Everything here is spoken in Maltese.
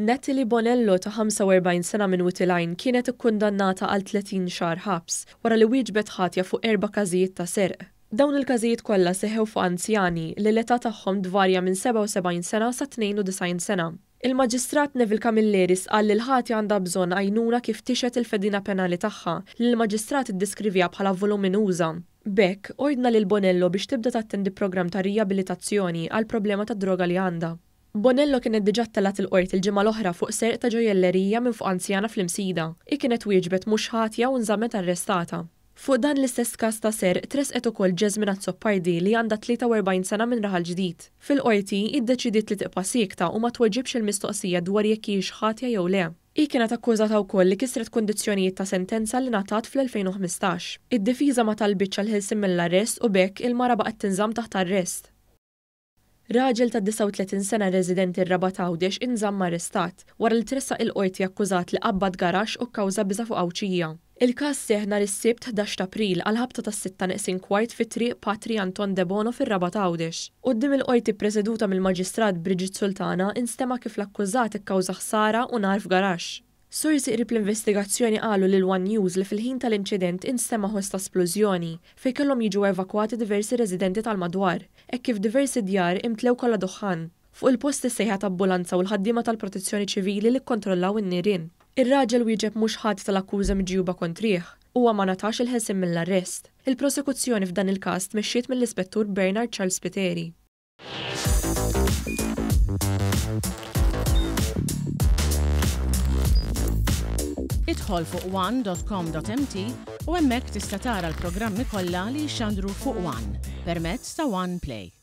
Natalie Bonello ta' 45 sena minn Wied il-Għajn kienet ikkundannata għal 30 xahar ħabs wara li wieġbet ħatja fuq erba' każijiet ta' serq. Dawn il-każijiet kollha seħħew fuq anzjani li l-età tagħhom tvarja minn 77 sena sa 92 sena. Il-Maġistrat Neville Camilleri qal li l-ħatja għandha bżonn għajnuna kif tixhed il-fedina penali tagħha li l-Maġistrat iddeskriviha bħala voluminuża. B'hekk, ordna lil Bonello biex tibda tattendi programm ta' rijabilitazzjoni għall-problema tad-droga li għandha. Bonello kienet diġà ttelgħet il-Qorti l-ġimgħa l-oħra fuq serq ta' ġojjellerija minn fuq anzjana fl-Imsida. Hi kienet wieġbet mhux ħatja u nżammet arrestata. Fuq dan l-istess każ ta' serq tressqet ukoll Jasmine Azzopardi li għandha 43 sena minn Raħal Ġdid. Fil-Qorti, hi ddeċidiet li tibqa' siekta u ma tweġibx il-mistoqsija dwar jekk hijiex ħatja jew le. Hi kienet akkużata wkoll li kisret kundizzjonijiet ta' sentenza li ngħatat fl-2015. Id-difiża ma talbitx għall-ħelsien mill-arrest u b'hekk il-mara baqgħet tinżamm taħt arrest. Raġel ta' 39 sena residenti r-Rabat Għawdex inżamm arrestat, wara li tressaq il-Qorti akkużat li qabbad garaxx u kkawża biża' fuq Għawdxija. Il-każ seħħ nhar is-Sibt 11 t'April għall-ħabta tas-sitta neqsin kwart fi Triq Patri Anton Debono fir-Rabat Għawdex. Quddiem il-Qorti ppreseduta mill-Maġistrat Bridget Sultana instema' kif l-akkużat ikkawża ħsara u nar f'garaxx. Sorsi qrib l-investigazzjoni qalu lil one News li fil-ħin tal-inċident instema' ħoss ta' splużjoni, fejn kellhom jiġu evakwati diversi residenti tal-madwar, hekk kif diversi djar imtlew kollha duħħan. Fuq il-post issejħet ambulanza u l-ħaddiema tal-Protezzjoni Ċivili li kkontrollaw in-nirien. Ir-raġel wieġeb mhux ħati tal-akkuża miġjuba kontrih. Huwa ma ngħatax il-ħelsien mill-arrest. Il-prosekuzzjoni f'dan il-każ tmexxiet mill-Ispettur Bernard Charles Spiteri. Idħol fuq one.com.mt u hemmhekk tista' tara l-programmi kollha li jixxandru fuq One permezz ta' One Play.